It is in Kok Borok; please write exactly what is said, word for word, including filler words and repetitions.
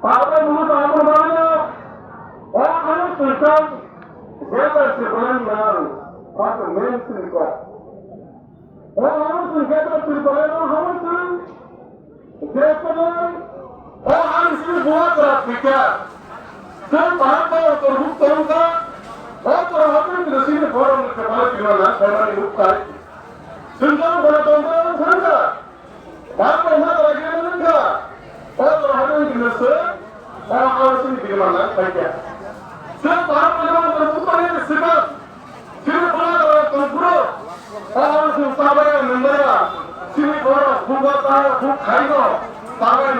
Abo buno tabuk mano, o ano twikan, Greater Tipraland nang, pato main twikan. O ano twikan Greater Tipraland nang, hamo twi, Greater, o ano twi buat rat twikan. Twi pahat pa otor buk tongka, otor hatu twi sini forum ke pahat twi mana, paimani buk tai. Twi jang pada tongka, tongka. Bang tongma tora khe nang kha. O tora hano wngkhe se, o ano sini bini manna khaikya. Se para pajama tora bukmani se ka. Sini pura tora tongphuru. O ano sini sabaya nungbaya. Sini pura buka ta buk khaino. Sabaya